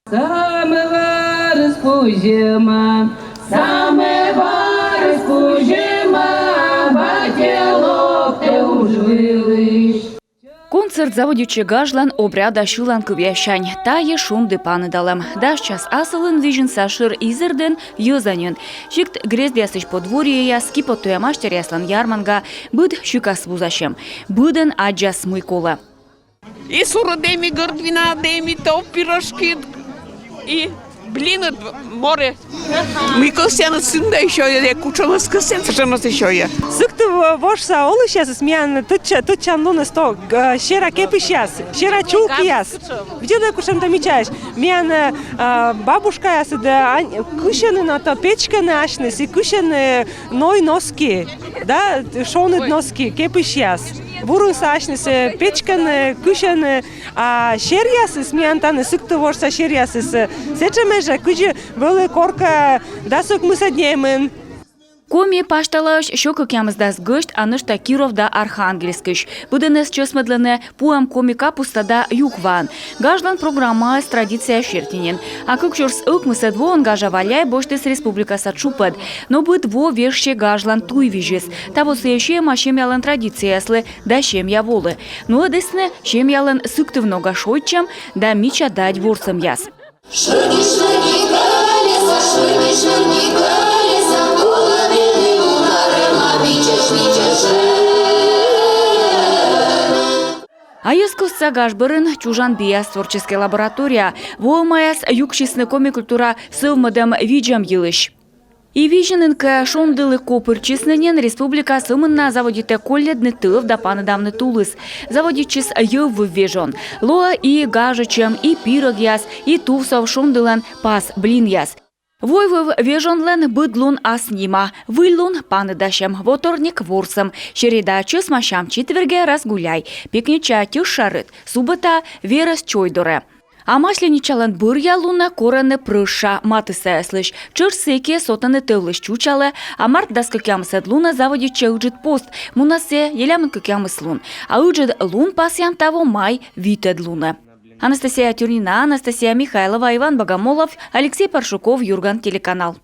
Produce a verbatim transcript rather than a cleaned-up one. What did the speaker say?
Самӧварыс пузьӧма, самӧварыс пузьӧма, батьӧ локтӧ уж вылысь. Концерт заводитчӧ гажлӧн обрядас сьыланкывъяссянь. Тайӧ шонді паныдалӧм. Дас час асылын Визинса шӧр изэрдын йӧза нин. Сикт грездъясысь подворьеяс, скипотуя мастеръяслӧн ярманга, быд сикас вузасьӧм. Быдӧн аддзас мый колӧ. И сурӧд эм, и гордвина эм, и тов, пирожки, и блины море. Мый кӧсъянныд, сідз да и сёйӧ, кутшӧмӧс кӧсъянныд, сэтшӧмӧс и сёйӧ. Сыктыв вожса олысьясыс миян тӧдча-, тӧдчанлуныс то, э, сера кепысьяс, сера чулкъяс. Видзӧдӧй, кутшӧм тайӧ мичаӧсь. Миян, э, бабушкаясыд, э, ань-, кысьӧны на то, печкӧны асьныс и кысьӧны ной носки, да, шоныд носки, кепысьяс. Вурынса асьныс, э, печкӧны, кысьӧны, а серъясыс, миян тані Сыктыв вожса серъясыс, э, сэтшӧмӧсь жӧ, кыдзи вӧлі коркӧ дас ӧкмысӧд ньӧмын. Коми пасьталаысь сё кӧкъямысдас гӧсьт, а нӧшта Киров да Архангельскысь. Быдӧнӧс чӧсмӧдлӧны пуӧм коми капуста да юкваӧн. Гажлӧн программаыс традиция серти нин. А кык сюрс ӧкмысӧд воын гажа Валяй босьтіс республикаса тшупӧд. Но быд во вежсьӧ гажлӧн туйвизьыс. Таво сійӧ сиӧма семьялӧн традицияяслы да семья волы. Нуӧдісны семьялӧн Сыктыв нога шойччӧм да мича дадь ворсӧмъяс. Шӧрни, шӧрни колеса, шӧрни, шӧрни колеса, колӧ меным унарӧма мича, мича шӧр. А йӧзкостса гаж бӧрын чужан бияс творческӧй лаборатория. Воӧмаяс юксисны коми культура сӧвмӧдӧм видзӧм йылысь. И Визинын кӧ шонділы копыртчисны нин, республика сӧмын на заводитӧ колльӧдны тӧв да паныдавны тулыс. Заводитчис йӧввыв вежон. Лоӧ и гажӧдчӧм, и пирӧгъяс, и тувсов шонділӧн пас блинъяс. Войвыв вежонлӧн быд лун ас нима: выльлун — паныдасьӧм, воторник — ворсӧм, середа — чӧсмасям, четвергӧ — разгуляй, пятнича — тӧсша рыт, суббота — верӧс чой дорӧ. А масленичалӧн бӧръя лунӧ корӧны прӧща матыссаяслысь. Тшӧтш сэки сотӧны тӧвлысь чучалӧ, а март дас кӧкъямысӧд лунӧ заводитчӧ ыджыд пост, мунас сійӧ елямын кӧкъямыс лун. А ыджыд лун пасъян таво май витӧд лунӧ. Анастасия Тюрнина, Анастасия Михайлова, Иван Богомолов, Алексей Паршуков, «Юрган» телеканал.